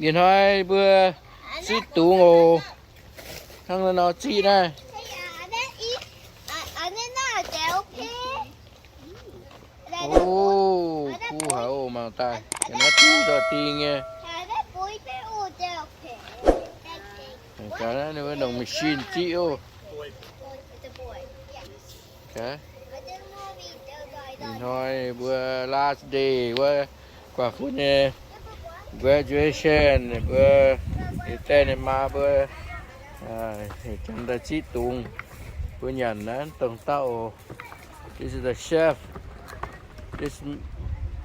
Ih hnoi mbuo ziqv dungz oc. Hnangv naaiv nor ziqv naaiv. Ov, kuv haic oc, mangc daaih. Ga'naaiv dungz daaih dingh nyei. Ga'naaiv ninh mbuo longc machine ziqv oc. Ih hnoi mbuo last day wuov guaax fun nyei graduation, mbuo yietc dauh ninh maa mbuo janx daaih ziqv dungz, mbuo nyanc naaiv dongh dauh oc. This is the chef. This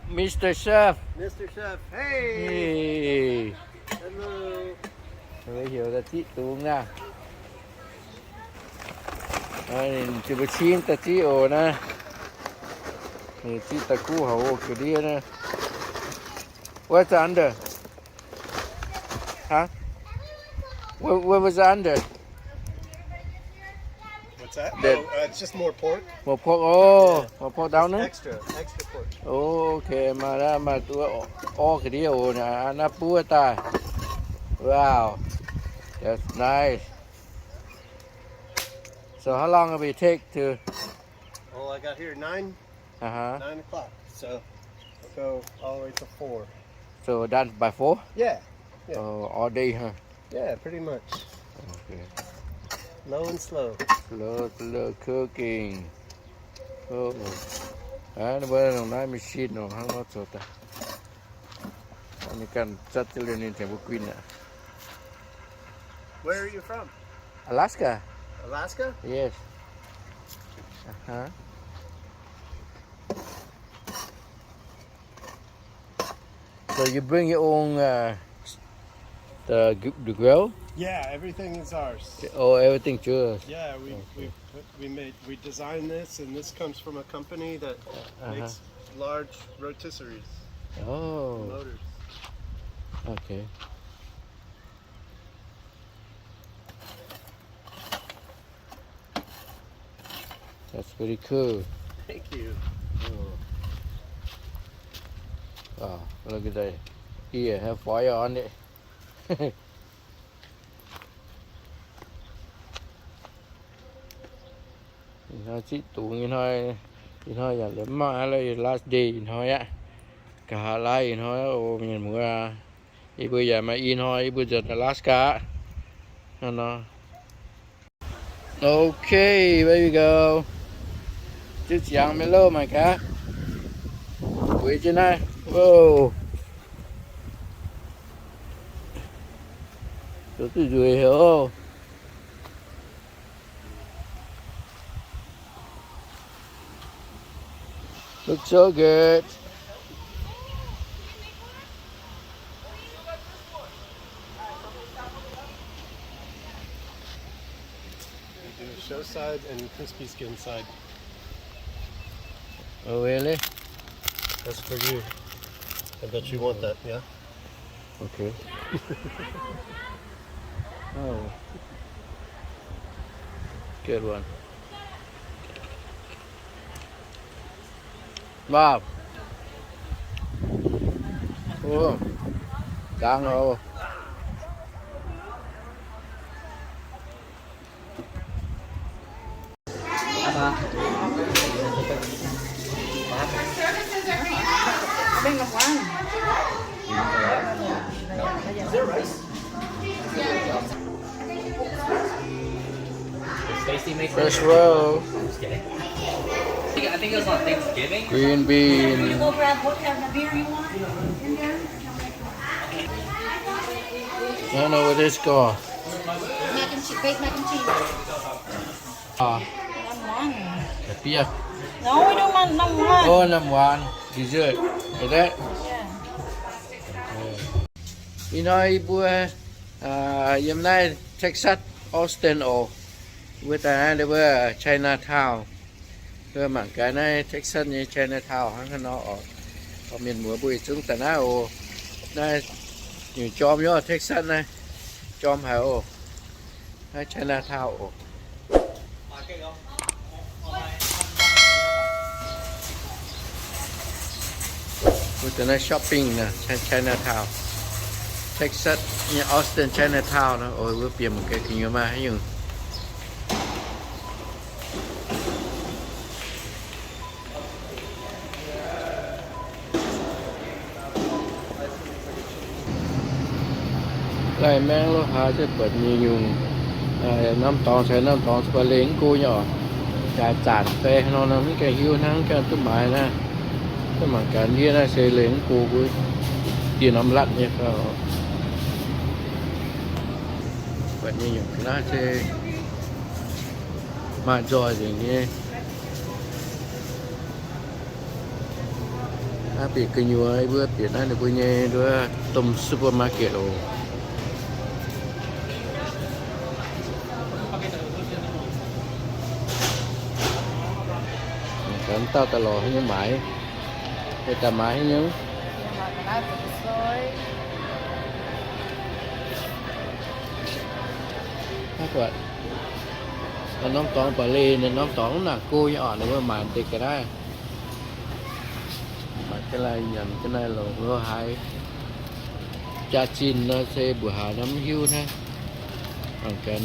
Mister Chef. Mister Chef, hey. Hey. Hello. Mbuo heuc daaih ziqv dungz naaiv. Ninh ziouc mbuo cingv daaih ziqv oc naaiv. Ninh ziqv daaih kuv haic oc, ga'ndiev naaiv. What's under? Huh? What, what was under? What's that? Oh, uh, it's just more pork. More pork. Oh, yeah. More pork down there? Extra, extra pork. Oh, okay. Maaih, maaih duqv orv ga'ndiev oc. Naaiv buov daaih. Wow. That's nice. So how long will it take to? Oh, I got here nine. Uh-huh. Nine o'clock. So we'll go all the way to four. So done by four? Yeah. Yeah. Oh, all day, huh? Yeah, pretty much. Okay. Low and slow. Slow, slow cooking. Oh. Ninh mbuo longc naaiv machine nor hnangv nor zoux daaih. Ninh ganh zatv jienv liuz ninh tengx mbuo guinh aqv. Where are you from? Alaska. Alaska? Yes. Uh-huh. So you bring your own, uh, the, the grill? Yeah, everything is ours. Oh, everything yours. Yeah, we, we put, we made, we designed this, and this comes from a company that makes large rotisseries. Oh. Motors. Okay. That's pretty cool. Thank you. Oh. Wow, look at that. Here, have fire on it. Ih hnoi ziqv dungz, ih hnoi, ih hnoi yaac lorz mv maaih lorqc, last day ih hnoi aqv. Nqa'haav laaih ih hnoi oc mienh muoz. Yie mbuo yaac maaih ih hnoi yie mbuo nzuonx Alaska aqv. Hnangv nor. Okay, where we go? Ziouc ziangx mienh louh mangc gaax. Bueix jienv naaiv. Wow. Zoux duqv nzueic haic oc. Looks so good. We do show side and crispy skin side. Oh, really? That's for you. I bet you want that, yeah? Okay. Oh. Good one. Wow. Oh. Dang oc. Fresh roll. Just kidding. I think it was on Thanksgiving. Green bean. You go grab what kind of beer you want in there. I don't know what this called. Mac and cheese, baked mac and cheese. Ah. Number one. Ka'fiev. No, we don't want number one. Oh, number one. Dessert. Is that? Yeah. Ih hnoi yie mbuo yiem naaiv Texas, Austin oc. Mbuo daaih naaiv wuov Chinatown. Mbuo mangc gaax naaiv Texas nyei Chinatown hnangv haaix nor oc. Mienh muoz mbuo yietc zungv daaih naaiv oc. Naaiv nyungc jorm nyei Texas naaiv. Jorm haic oc. Naaiv Chinatown oc. Mbuo daaih naaiv shopping naaiv, Chinatown. Texas nyei Austin Chinatown nor, oix mbuo bieqc mangc gaax gu'nyuoz maaih haaix nyungc. Laih maengv lo haaix se buatc nyei nyungc, norm dorngx caux norm dorngx se buatc leih mv go nyei oc. Jaaix zanc fai haaix nor mv gaengh hiuv hnangv, gaengh duqv maaiz naaiv. Mv mangc gaax ndiev naaiv se leih mv go, dieh norm latv nyei fai. Buatc nyei nyungc ga'naaiv se maaih nzoih nzengc nyei. Naaiv bieqc gu'nyuoz, mbuo bieqc naaiv ninh mbuo nyei nduov domh supermarket oc. Gaax dauh daaih lorz haaix nyungc maaiz, daaih maaiz haaix nyungc. Naaiv buatc norm dorngx buatc leih, norm dorngx mv nangc go nyei oc, ninh mbuo maaiz deix ga'naaiv. Mangc ga'naaiv nyanc ga'naaiv longc lo haaix. Jaax-zinh nor se mbuoqc haaix nor mv hiuv hnangv. Mangc gaax,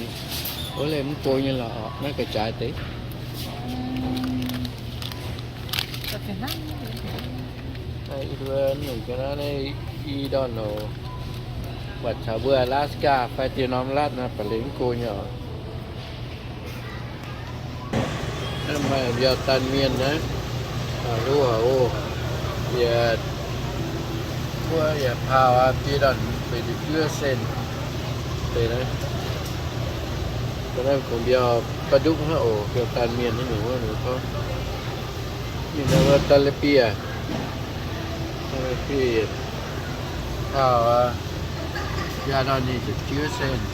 ov, leih mv go nyei lorqc, naaiv ga'jaaix deix. Naaiv i duov ninh ga'naaiv naaiv i ndorn oc. Buatc caux mbuo Alaska fai dieh norm latv naaiv baac leih mv go nyei oc. Maaih mbiauz daan mienh naaiv, lo haic oc. Yaac, wuov yaac paauh aqv, biei ndorn fifty-five cent deix naaiv. Ga'naaiv kungx mbiauz ba'nduqv hnangv oc, mbiauz daan mienh hnangv nyungc wuov ninh gorngv. Ninh naaiv wuov daan le biei, daan le biei paauh aqv, biaa ndorn nyic ziepc juov cent.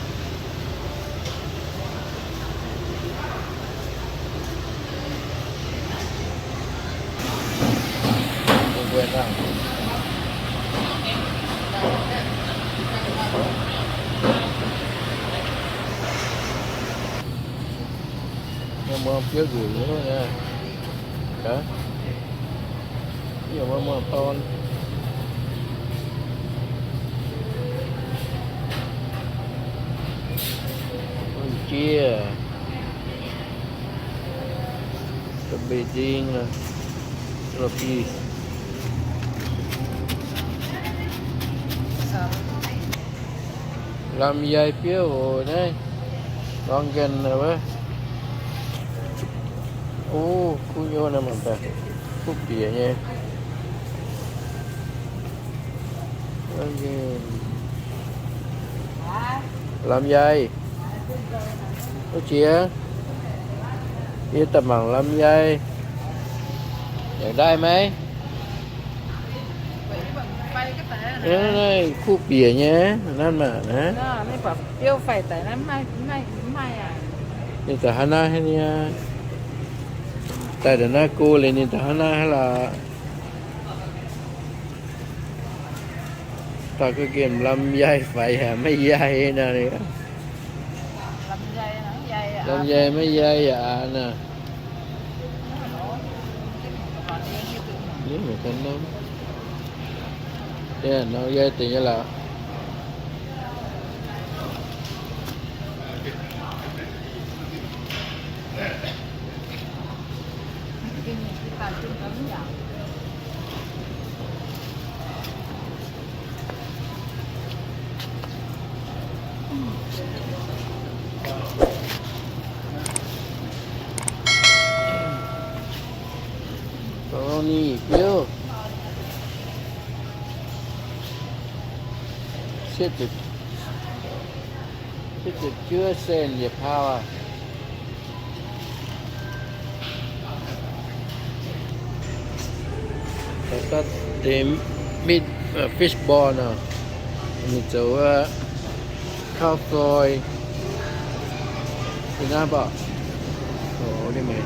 Muangx biouv nzunc nyei, muangx dorn. Wuonh jiex, Beijing, Philippines. Lamh yai biouv oc naaiv. Lorngx nqaengh wuov. O, kuv nyei naaiv mangc daaih. Kuv bieqc nyei. Lamh yai. Wuov jiex, yie daaih mangc lamh yai. Yaac ndaih maiv? Naaiv kuv bieqc nyei, naaiv maah, naaiv. Ninh daaih hnangv naaiv haic niaa. Daaih ndongc naaiv go liuz ninh daaih hnangv naaiv haic lorqc. Daaih guv nqemh lamh yai faix yaac maiv yai nor. Lamh yai maiv yai yaac aqc nor. Norm yai deix nyei lorqc. Brownie biouv. Cietv ziepc juov cent yietc paauh aqv. Deix meat, fishball nor, ninh zoux wuov cow foil. Ninh naaiv mbuo, o, ninh meih